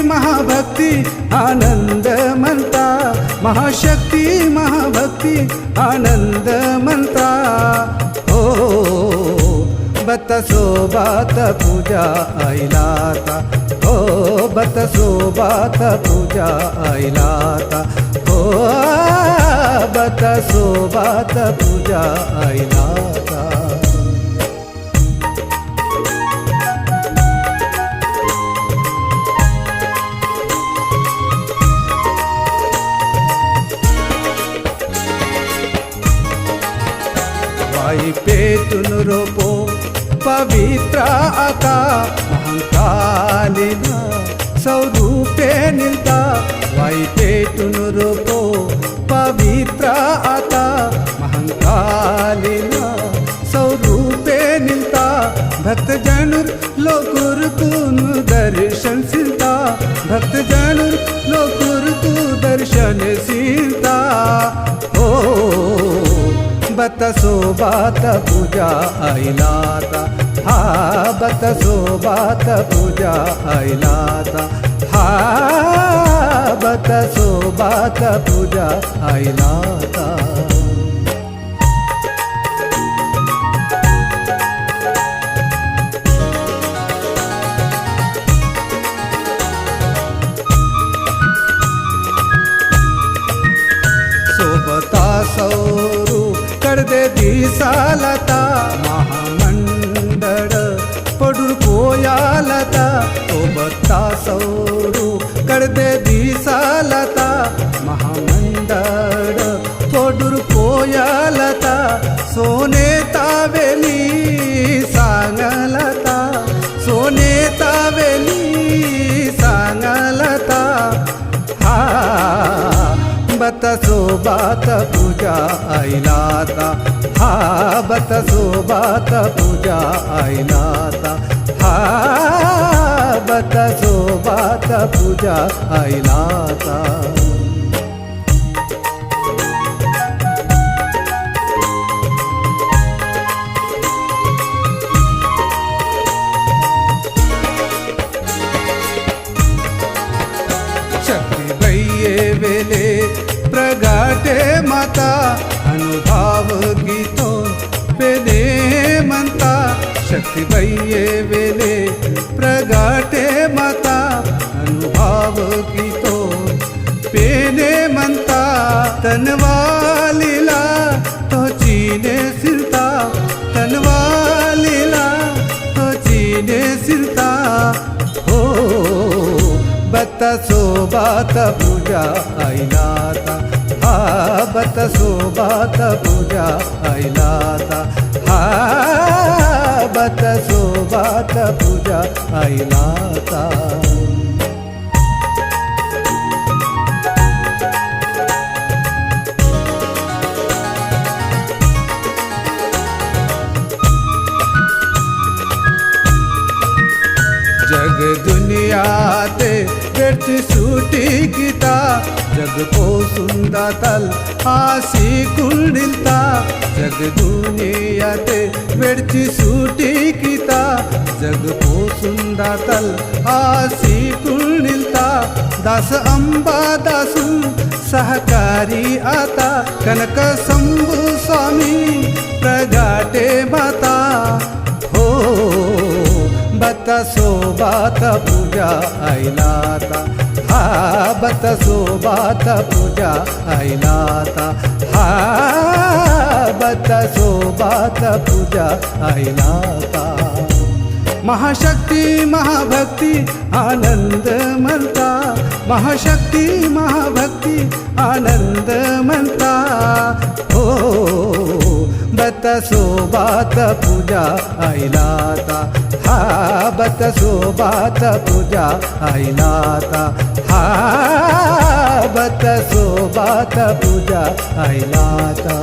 महाभक्ती आनंद म्हणता, महाशक्ती महाभक्ती आनंद म्हणता। हो बत सोबात पूजा आईलाता, हो बत सोबात पूजा आईलाता, हो बत सोबात पूजा आईलाता। वाई पेटून रोपो पवित्र आता, महाकालीना स्वरूपे निलता। वाई पेटून रोपो पवित्र आता, महाकालीना स्वरूपे निलता। भक्त जनुर लोकुर तून दर्शन सिलता, भक्त जनुर लोकुर तू दर्शन सिलता। हो बत सोबात पूजा आईलाता, हा बत सोबात पूजा आईलाता, हा बत सोबात पूजा आईलाता। सोबता सौरू कडदे दिसालता, महामंडळ पडूर पोयालता। सोबता सौरू कडदे दिसालता, महामंडळ पडूर पोयालता। सोने तावेली सांगलता, सोने तावेली सांगलता। हा बत सोबात पूजा आईलाता, हा बत सोबात पूजा आईलाता, हा बत सोबात पूजा आईलाता। शक्ती बैये वेले प्रगाटे माता, अनुभाव गीतो पेने म्हणता। शक्ती बैये वेले प्रगाटे माता, अनुभाव गीतो पेने म्हणता। तनवालीला तो चीने सिलता, तनवालीला तो चीने सिलता। हो बत सोबात पूजा आईलाता, हा बत सोबात पूजा आईलाता, हा बत सोबात पूजा आईलाता। जग दुनिया ते व्यर्थ सुटी गीता, जग को सुंदातल आसी कुंडिलता। जग दुनिया ते व्यर्थ सुटी गीता, जग को सुंदातल आसी कुंडिलता। दास अंबा दासू सहकारी आता, कनक शंभू स्वामी प्रगाटे माता। हो बत सोबात पूजा आईलाता, हा बत सोबात पूजा आईलाता, हा बत सोबात पूजा आईलाता। महाशक्ती महाभक्ती आनंद म्हणता, महाशक्ती महाभक्ती आनंद म्हणता। हो बत सोबात पूजा आईलाता, हा बत सोबात पूजा आईलाता, हा बत सोबात पूजा आईलाता।